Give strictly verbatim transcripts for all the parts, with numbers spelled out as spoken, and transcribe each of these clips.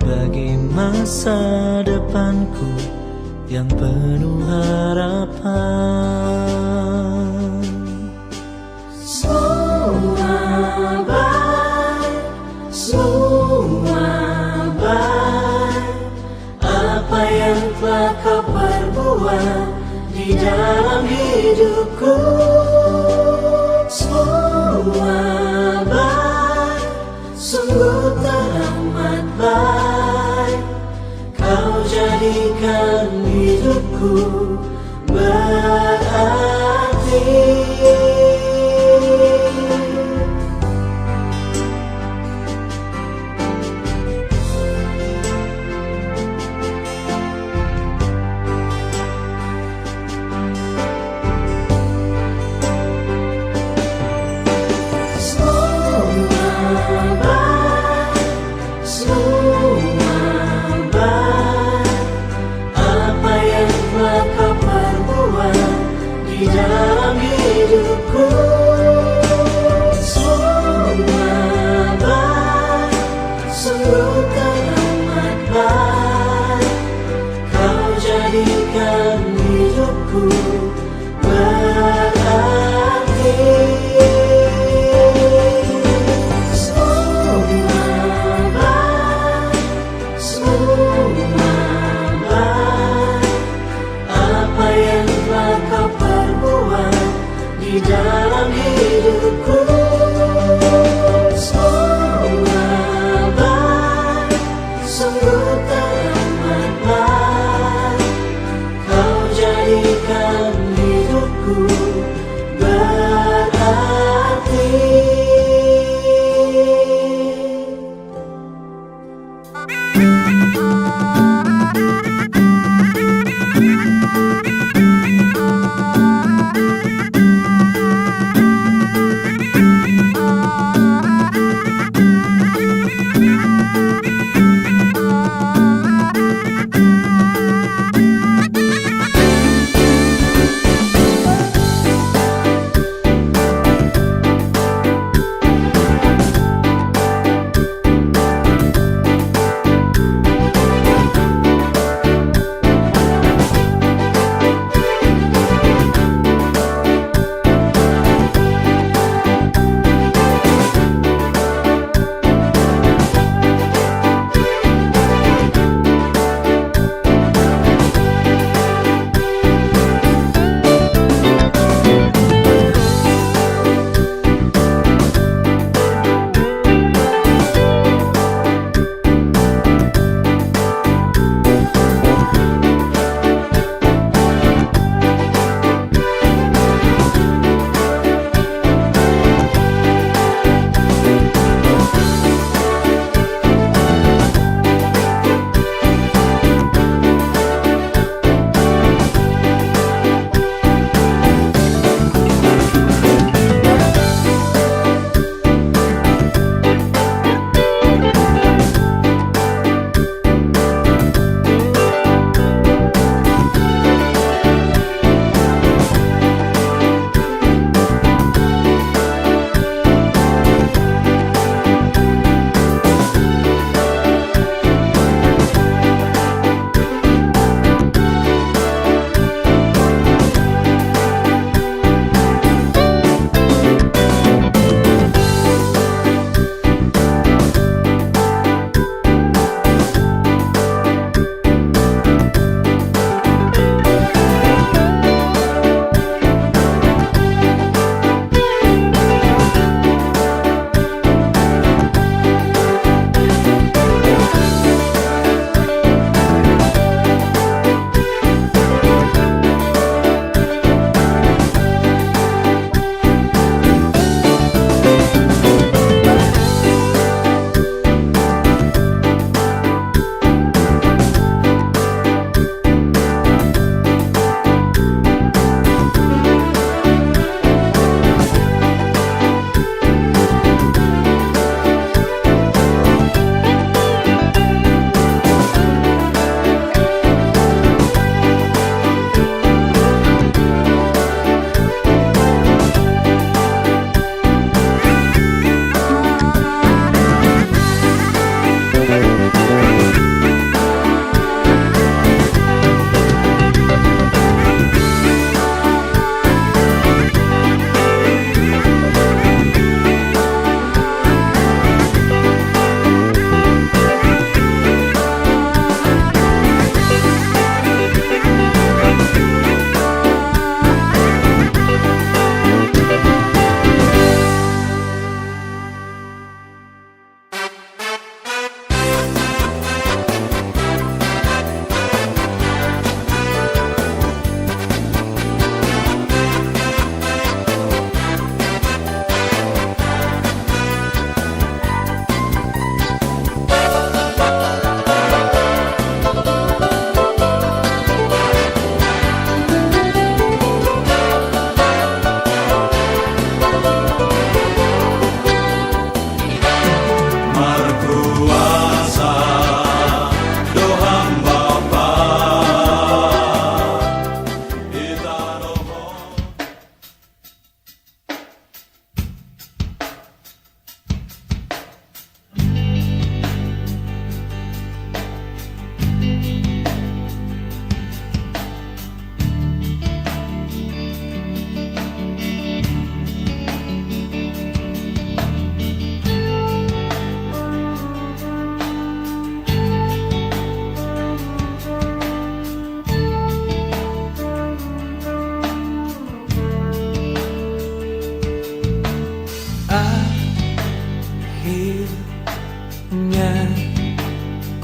Bagi masa depanku yang penuh harapan. Semua baik, semua baik. Apa yang telah kau perbuat di dalam hidupku, semua baik, sungguh teramat baik. Kau jadikan hidupku berarti. Semua baik, semua baik. Apa yang telah kau perbuat di dalam hidupku, semua baik, sungguh teramat baik. Kau jadikan hidupku berarti. Semua baik, semua baik. Apa yang telah kau perbuat di dalam hidupku, semua baik, sungguh teramat baik. Kau jadikan hidupku berarti.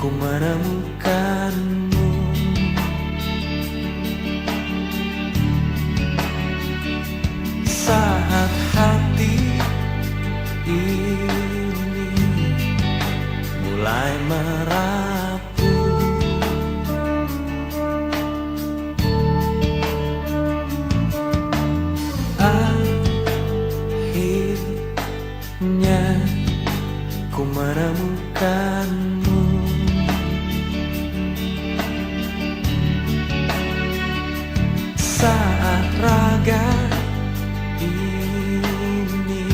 Ku menemukanmu saat hati ini mulai merapu. Akhirnya ku menemukanmu saat raga ini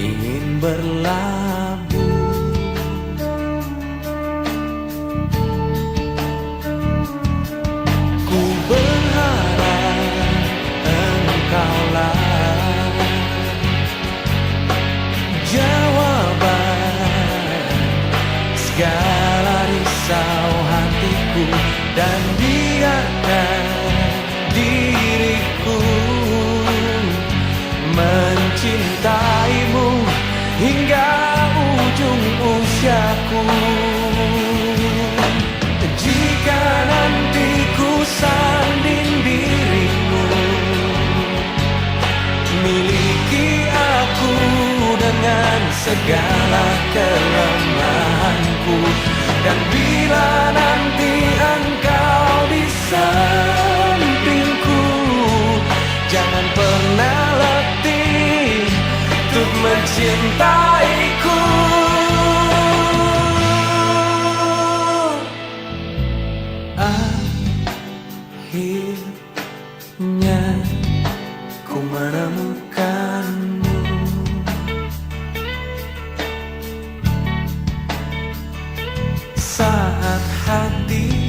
ingin berlabuh. Ku berharap engkaulah jawaban segala risau hatiku, dan biarkan diriku mencintaimu hingga ujung usiaku. Jika nanti ku sanding dirimu, miliki aku dengan segala kelemahanku. Dan bila nanti engkau di sampingku, jangan pernah letih untuk mencintaiku. Akhirnya ku menemukanmu saat hati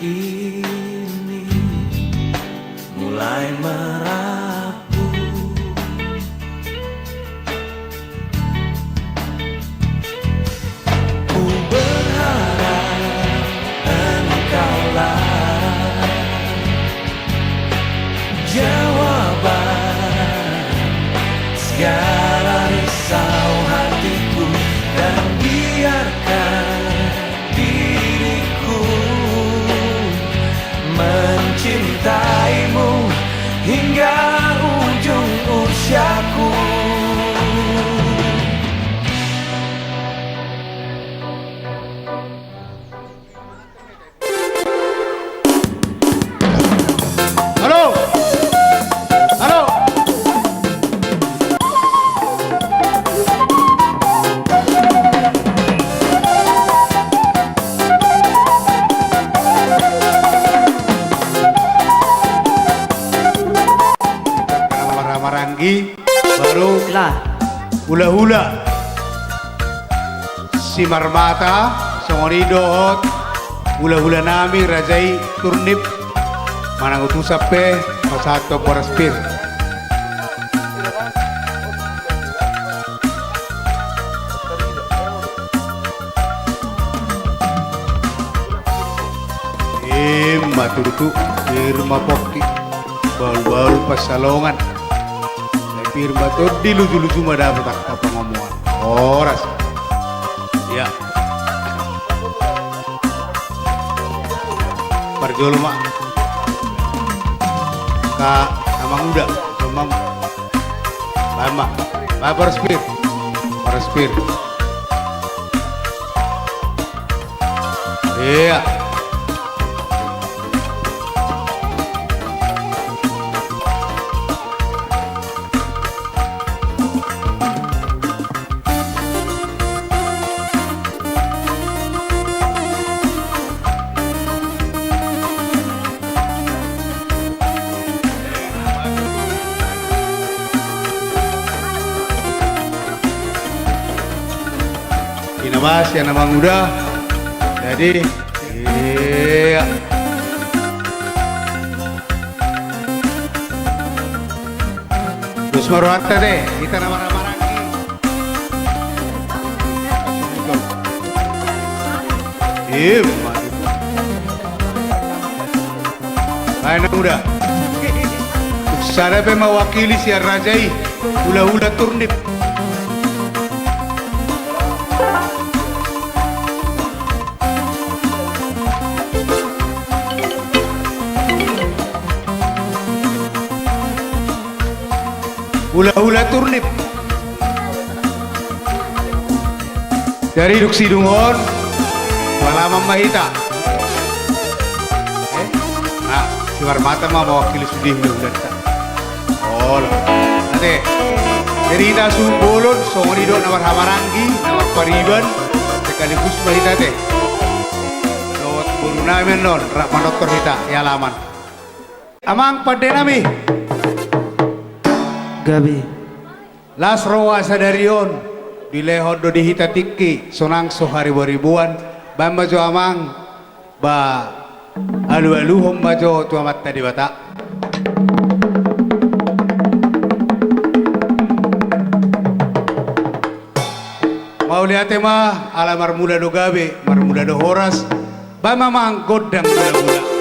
ini mulai merapu. Ku berharap engkaulah jawaban segala risau hatiku, dan biarkan diriku mencintaimu hingga ujung usiaku. Halo. Halo. Marhahamaranggi, baru hulahula Simarmata, songon i dohot hulahula nami raja i Turnip, manang utusan pe pasahathon boras pir. Ima tutu, ima pongki, bahulbahul pansalongan. Ai pir ma tondi, lujuluju ma dapot angka pangomoan. Horas. Ia. Parjolo ma. Angka na manguda, amang. Baen ma. Baen boras pir. Boras pir. Ia. Ina ma sian na manguda. Jadi, ia. Dos ma rohanta de, hita na marhahamaranggi. Ima. Baen na manguda. Sada pe mewakili sian raja i, hulahula Turnip. Hula-hula turnip. Jadi dung sidung on, salaman ma hita. Eh? Nah, si Marmata ma mewakili sude hula-hulanta. Olo. Ate. Jadi hita suhut bolon, songon i do na marhahamaranggi, na marpariban, sekaligus ma hita ate. Dohot boru nami annon, rap manortor hita di halaman. Amang pande nami. Gabe. Las roha sadari on, dilehon do di hita tingki, sonang so haribo-riboan, baen ma jo amang, ba alu-aluhon ma jo tu Amanta Debata. Mauliate ma, ala marmula do gabe, marmula do horas, baen ma amang gondang mula-mula.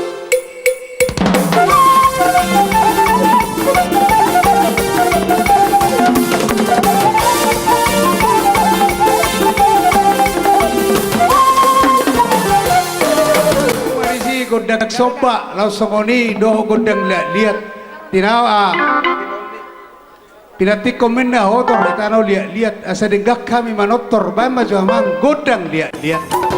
Marisi gondang somba, laos songon i dohot gondang liat-liat. Tinawa. Pinantikhon ma inna hotor di tano liat-liat, asa denggan hami manortor, baen ma jo amang gondang liat-liat.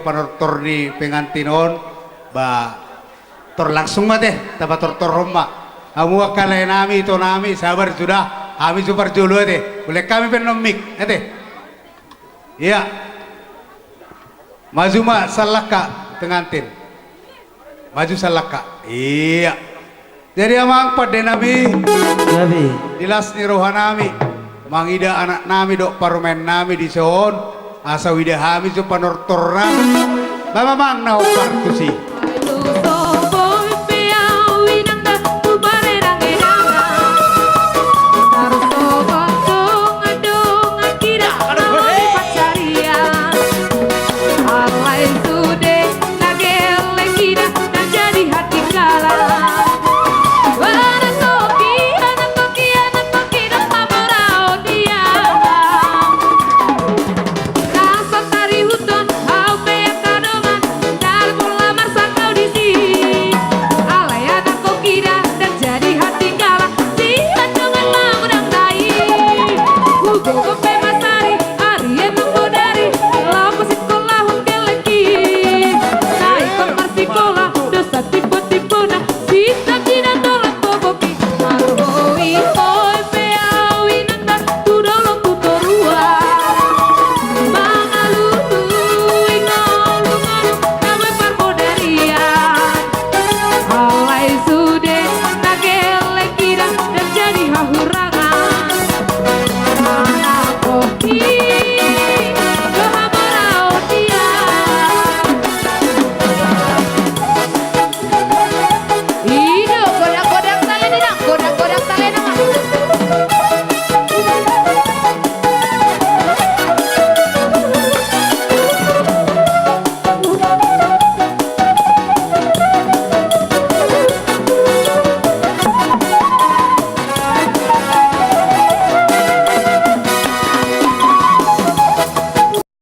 Panortor ni pengantin on, ba, tor langsung ma ate, tapatortorhon ma. Hamu angka lae nami, ito nami, sabar suda, hami so parjolo ate. Ulehon hami pe annon mik ate. Ia. Maju ma sallangka pengantin. Maju sallangka. Ia. Jadi amang pande nami, di las ni roha nami mangida anak nami dohot parumaen nami dison, asa huida hami jo panortorna. Baen ma amang na hombar tusi.